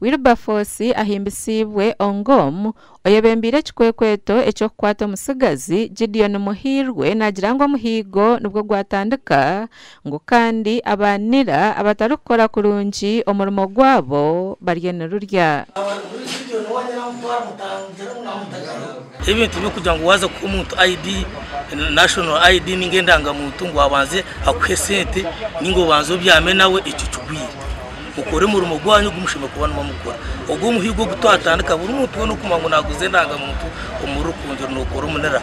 Wilberforce Ahimbisibwe Ongom oyebembeire ekikwekweto eky'okukwata omutsigazi Gideon Muhiirwe naagira ngu omuhiigo nibwo gwatandika ngu kandi abanira abatarikukora kurungi omurimo gwabo bariyo nirurya. Ebintu by'okugira ngu waaza kuha omuntu ID, national ID ninga endangamuntu ngu abanze akuhe sente ninga obanze obyame nawe ekyo kigwire. Mukore omurimo gwanyu ogu mushemereire kuba nimukora. Ogu omuhiigo ogu twatandika buri muntu weena orikumanya ngu naaguza endangamuntu omuri Rukungiri nookora omunira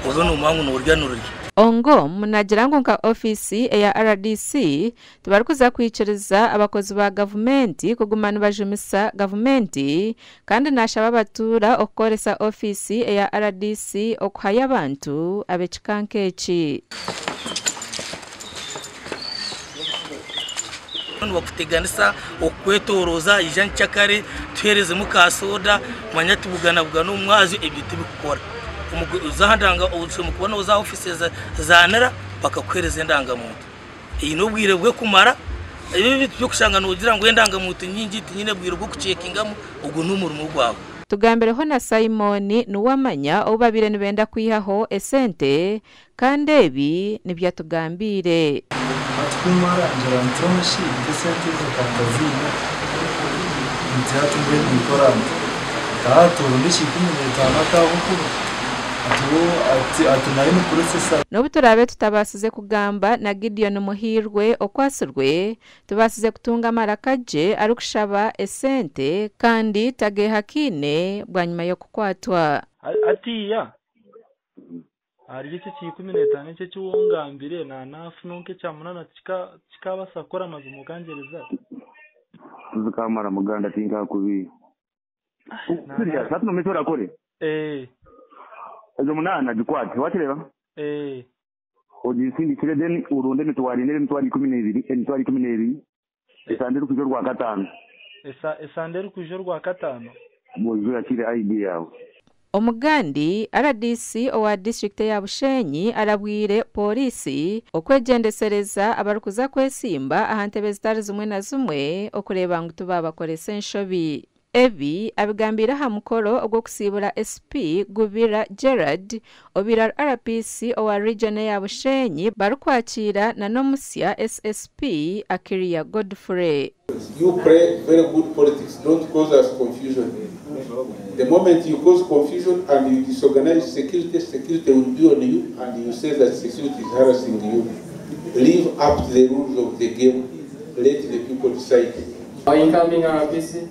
obe noomanya ngu noorya nirurya. Ongom naagira ngu nka ofiisi eya rdc tibarikuza kwikiriza abakozi ba gavumenti kuguma nibajumisa gavumenti kandi naashaba abatuura okukoresa ofiisi eya rdc okuhayo abantu ab'ekika nk'eki. Nibakuteganisa okukwetorooza ija nkyakare tuheerezemu ka soda manya tubuganabugane omu mwazyo ebyo tibikukora. Oshemereire kuba nooza aha ofiisi za nira bakakuheereza endangamuntu. Eine obwire bw'okumara ebi ebintu by'okushanga noogira ngu endangamuntu nyingi tinyine bwire bw'okucekingamu ogwo n'omurimo gwawe. Tugambireho na Simon Nuwamanya ou babaire nibenda kwihaho esente kandi ebi nibyo atugambiire. Hati ku mmara ngira nti omushi nk'esente ezo nka ntaziine nti hati mbwenu ninkora nta? Nti hati oronde ekya 15 ati ahabw'okuba ati wo ati ati nayo ni process. N'obu turaabe tutabaasize kugamba na Gideon Muhiirwe okwatsirwe, tubaasize kutunga amaraka gye arikushaba esente kandi tageehakaine bwanyima y'okukwatwa. Hatiiya ahari eki ekya 15 eki eki wongambire naanafuna nk'ekya munaana tikikabaasa kukora amazima okangyereza? Tizikamara muganda tinkakubiiha. Serious hati nomanya eki orakore? Ezo munaana gikwate wakireeba? Oginsindikire then oronde emitwaro ena emitwaro 12 emitwaro 12 esande erikwija orwakataano. Esande erikwija orwakataano? Oije oyakiire ID yaawe. Omugandi, rdc owa disiturikiti eya Bushenyi arabwire Pooriisi okwegyendesereza abarikuza kwesimba aha ntebe zitari zimwe na zimwe okureeba ngu tibaabakoresa enshobi. Ebi abigambiire aha mukoro ogw'okusiibura SP Gubira Gerald obaire ari RPC owa region eya Bushenyi barikwakiira na n'omusya SSP Akiria Godfrey. You play very good politics, don't cause us confusion. The moment you cause confusion and you disorganize security, security will be on you and you say that security is harassing you. Live up to the rules of the game. Let the people decide. Our incoming RPC,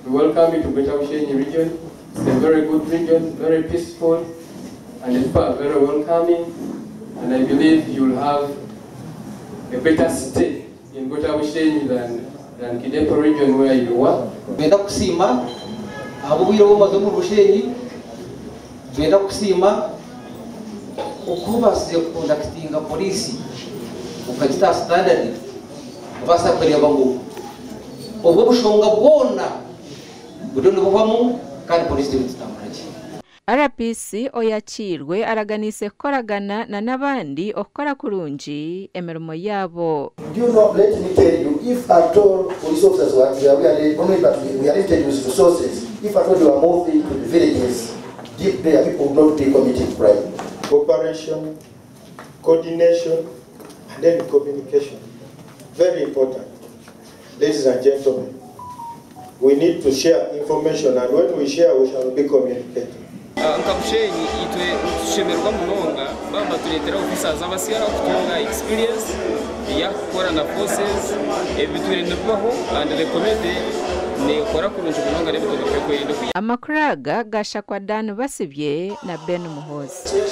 we welcome you to Greater Bushenyi region. It's a very good region, very peaceful, and the people are very welcoming. And I believe you'll have a better stay in Greater Bushenyi than Kidepo region where you were. Twenda kusiima ahabw'obwire obu omaze omuri Bushenyi, twenda kusiima oku obaasize kukondakitinga poliisi okagita aha standard kubaasa kureeba ngu obwo obushonga bwona buriyo nibuhwamu kandi poliisi teriyo netambura gye. RPC oyakiirwe araganiise kukoragana na n'abandi okukora kurungi emirimo yaabo. Do you know, let me tell you, if at all police officers were, we are, we are only, but we are limited with resources, if at all they were moved into the villages, deep there, people would not be committing crime. Cooperation, coordination, and then communication. Very important. Ladies and gentlemen, we need to share information, and when we share, we shall be communicating. Nka Bushenyi itwe nitushemererwa munonga baba batureetera officers abasya kutunga experience eyakukora na forces. Ebi bitwire nibibaho and the committee nekora kurungi munonga n'ebitongore by'okwerinda. Amakuru aga gashakwa Dan Basibye na Ben Muhoozi.